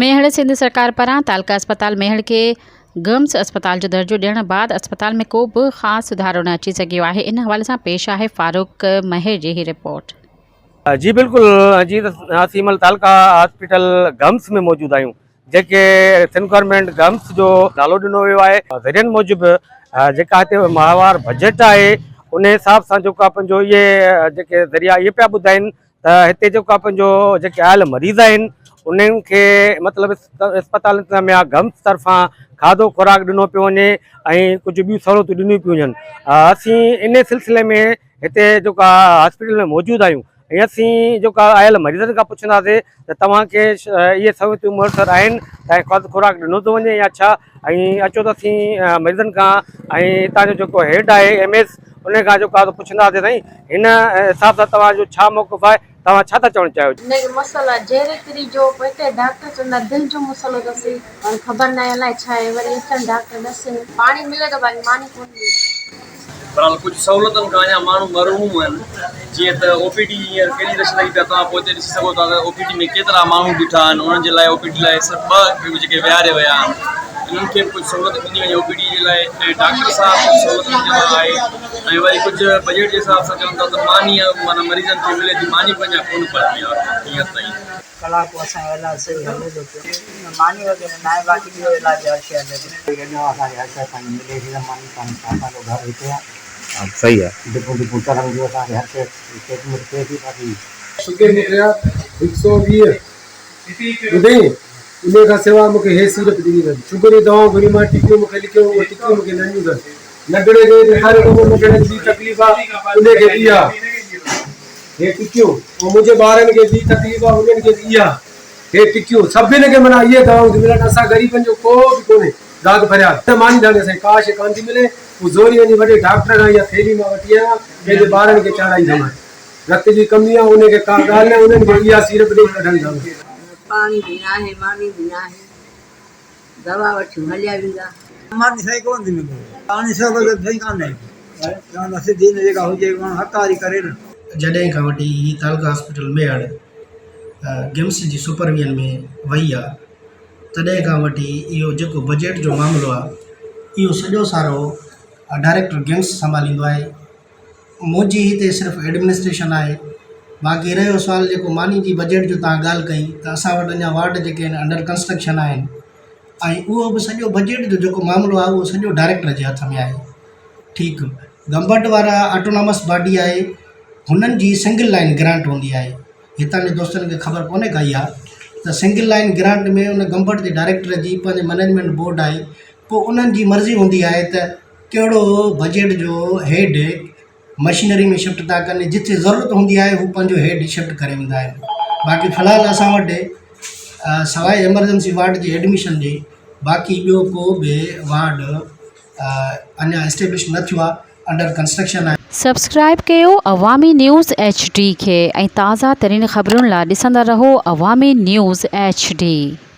ميهڙ، سنڌ سرڪار پاران تعلقه اسپتال ميهڙ کي گمس اسپتال جو درجو ڏيڻ بعد اسپتال ۾ ڪو به خاص سڌارو نه اچي سگهيو آهي ان حوالي سان پيش آهي فاروق مهر جي هي رپورٽ. جي بلڪل جي ته اسين مھل تعلقه هاسپيٽل گمس ۾ موجود آهيون جنهن کي سنڌ گورنمينٽ گمس جو نالو ڏنو ويو آهي ذريعن موجب جيڪا هتي ماهوار بجيٽ آهي ان حساب سان جيڪو آهي پنهنجو اهي جيڪي ذريعا اهي پيا ٻڌائين ته هتي جيڪو آهي پنهنجو جيڪي آيل مريض آهن انهن کي مطلب اسپتال انتظاميا گمس طرفان کاڌو خوراڪ ڏنو پيو وڃي ۽ ڪجهه ٻيون سهولتون ڏنيون پيون وڃن اسين ان سلسلي ۾ هتي جيڪو آهي هاسپيٽل ۾ موجود آهيون ۽ اسين جيڪو آهي آيل مريضن کان پڇنداسين ته توهان کي اهي سهولتون ميسر آهن ۽ کاڌو خوراڪ ڏنو ٿو وڃي يا ڇا ۽ اچو ته اسين مريضن کان ۽ هتان جو جيڪو هيڊ آهي ايم ايس ان کان جيڪو آهي پڇنداسين سائين هن حساب سان توهان جو ڇا موقف آهي توهان ڇا ٿا چوڻ چاهيو؟ هن کي مسئلو آهي جهري ڪري جو پوء هتي ڊاڪٽر چوندا دل جو مسئلو اٿس هاڻي خبر ناهي الائي ڇا آهي وري اچن ڊاڪٽر ڏسن پاڻي ملي ٿو باقي ماني ڪونه ملندي آهي. بھرحال ڪجهه سهولتن کان اڃا ماڻهو محروم آهن جيئن ته او پي ڊي هينئر ڪيڏي رش لڳي پئي آهي توهان پوئتي ڏسي سگهو ٿا ته او پي ڊي ۾ ڪيترا ماڻهو بيٺا آهن انهن جي لاء او پي ڊي لاء صرف ٻه جيڪي ويهاريا ويا آهن انهن کي به ڪجهه سهولت ڏني وڃي او پي ڊي جي لاء ۽ ڊاڪٽر صاحب ڪجهه سهولتن جي لاء آهي ۽ وري ڪجهه بجيٽ جي حساب سان چون ٿا ته ماني معنيٰ مريضن کي ملي ٿي ماني به اڃا ڪونه پهتي آهي هينئر تائين. ڪلاڪ اسان جو علاج صحيح هلي ٿو پيو ماني وغيره ناهي باقي ٻيو علاج هر شيء هلي ٿي. اڃا اسان کي هر شيء پنهنجي ملي ٿي ته ماني پاڻي ڇا اسان جو گهر هتي آ. صحيح آ. ڊپون ڊپون چڙهن ٿيون اسان کي هر شيء ٽريٽمينٽ ٿئي ٿي باقي. شگر مون کي آ هڪ سو 20 ٻڌئي انهي کان سواء مون کي هي سيرپ ڏني اٿن شگر جون دوائون گهريون مان ٽڪيون مون کي لکيو اهي ٽڪيون مون کي نه ڏنيون اٿن ننڍڙي کي ڏيکاريو ته اهو ننڍڙي کي ٻي تڪليف آ انهي کي به اها هي ٽڪيون ۽ منهنجي ٻارن کي ٻي تڪليف آ انهن کي به اها هي ٽڪيون سڀني کي معنيٰ اهي دوائون ٿيون ملن اسان غريبن جو ڪو به ڪونهي داد فرياد نه ماني ڌاڻي اسان کي ڪا شيء ڪانه ٿي ملي پوء زوري وڃي وڏي ڊاڪٽر کان اها ٿيلهي مان وٺي آيو آهيان پنهنجي ٻارن کي چاڙهائي ٿم رت جي ڪمي آ انهن کي ڪا ڳالهه نه انهن کي اها سيرپ ڏئي ڪڍن ٿا. پاڻي به ناهي ماني به ناهي دوا وٺيون هليا ويندا. ماني سائين ڪونه ٿي ملي. پاڻي سهولت سائين ڪانهي. چون ٿا سڌي نه جيڪا هجي ماڻهو هڪاري ڪري نه. جڏهن کان وٺي هي تعلقه هاسپيٽل ميهڙ گمس جي سپرويزن ۾ وئي آ تڏهن کان وٺي اهو جيڪو بجيٽ جو معاملو آ اهو سڄو سارو ڊائريڪٽر گمس سنڀاليندو آهي. منهنجي هتي صرف ايڊمنسٽريشن آهي باقي رهيو سوال جيڪو ماني جي بجيٽ جو توهان ڳالهه ڪئي ته اسان وٽ اڃا وارڊ جيڪي آهن انڊر ڪنسٽرڪشن آهن ۽ اهو به سڄو بجيٽ جو جيڪو معاملو آهي اهو سڄو ڊائريڪٽر جي هٿ ۾ آهي ٺيڪ گمبٽ وارا آٽونامس باڊي آهي هنن جي سنگل لائن گرانٽ هوندي آهي هتان جي دوستن کي خبر ڪونهي ڪا اها ته سنگل لائن گرانٽ ۾ ان گمبٽ جي ڊائريڪٽر جي پنهنجي مئنيجمينٽ بورڊ آهي پوء انهن جي مرضي هوندي آهي ته ڪهڙو بجيٽ جو هيڊ مشينري ۾ شفٽ ٿا ڪن جتي ضرورت هوندي آهي هو پنهنجو هيڊ شفٽ ڪري ويندا آهن باقي في الحال اسان وٽ سواء ايمرجنسي وارڊ جي ايڊميشن جي باقي ٻيو ڪو به وارڊ اڃا اسٽيبلش نه ٿيو آهي انڊر ڪنسٽرڪشن آهي. سبسڪرائيب ڪيو عوامي نيوز ايڇ ڊي کي ۽ تازه ترين خبرن لا ڏسندا رهو عوامي نيوز ايڇ ڊي.